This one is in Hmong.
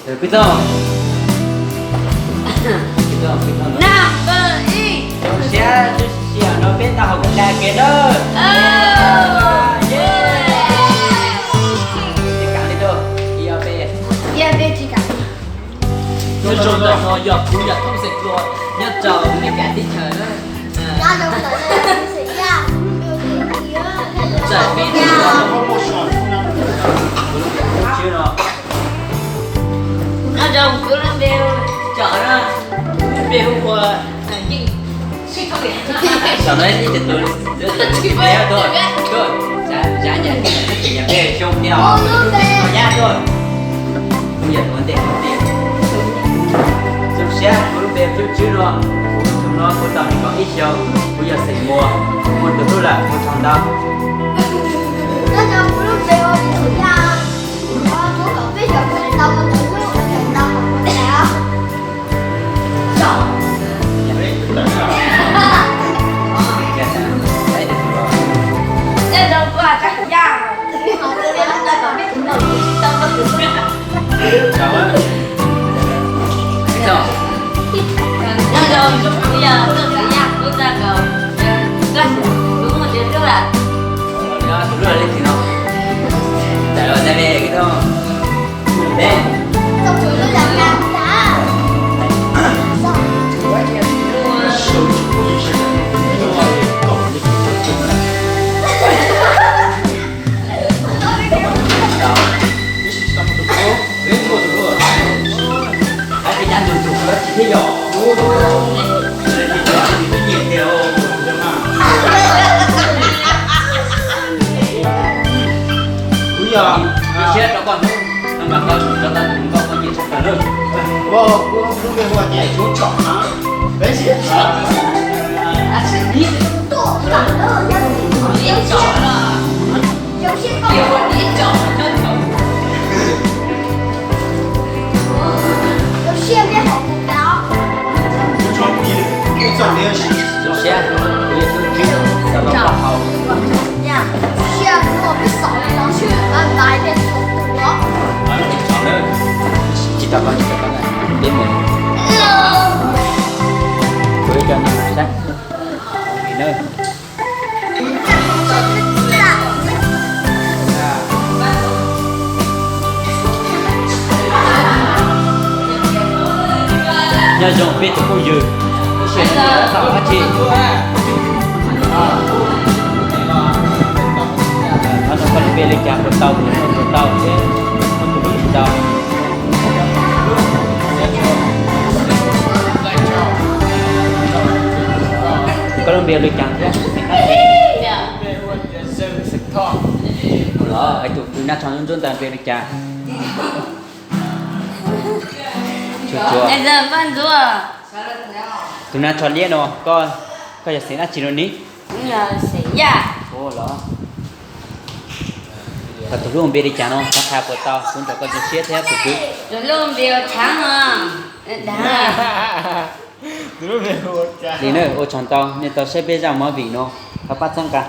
Kwv tij, kwv tij, kwv tij, zoo siab, zoo siab no peb tau hauv kuv dag kev na. Ces kam li rau ib ob peb. Nyob zoo, ntawm no yog kuv yog Thoob Xeem Dlua nyob rau Meskas teb chaws na. Txawm peb tsis tau, kuv lub npe hu Tswb no. Nyob zoo, kuv lub npe hu Tsom na, lub npe hu ua Yeej. Saum no ib tug, tuaj, tuaj, zab nyab, ib tug nyab peb xyoo thiab os. Nyab tuaj. Kuv yog tus ntej tus tiag. Zoo siab, kuv lub npe hu Tswb no. Tus no kuv tau nees nkaum ib xyoos, kuv yog xeem Muas, Muas tus hlub lawm, ua tsaug ntau. Nyob zoo, kuv lub npe hu Tswb Yaj, kuv tau peb xyoos kuv tau ua tus hlub, ua tsaug ntau. Kuv yog siab rau koj hnub no mas koj rov tau tus nkauj koj nyiam tshaj plaws lawm. Kuv lub npe hu ua Tsom na. Zoo siab, kuv yog Tub Tswb, tau los pab haus. Tsis tau koj, tsis tau koj, peb mus. Kuv coj nej mus saib li na. Nyob zoo peb tus phooj ywg, tau dab tsi? Qhov no koj lub npe li cas, puas tau, puas tau thiab, puas tau? Koj lub npe li cas thiab? Los hais tus nab tsho ntsuab ntsuab ntawd npe li cas? Tus nab tsho liab no, koj, koj yog xeem dab tsi no ni? Los, koj tus hlub npe li cas no, qhov qhia puas tau, kuv nrog koj zoo siab thiab tus kwv. Li na, ua tsaug ntau nej tau saib peb zaj movie no, thov pab txhawb nqa.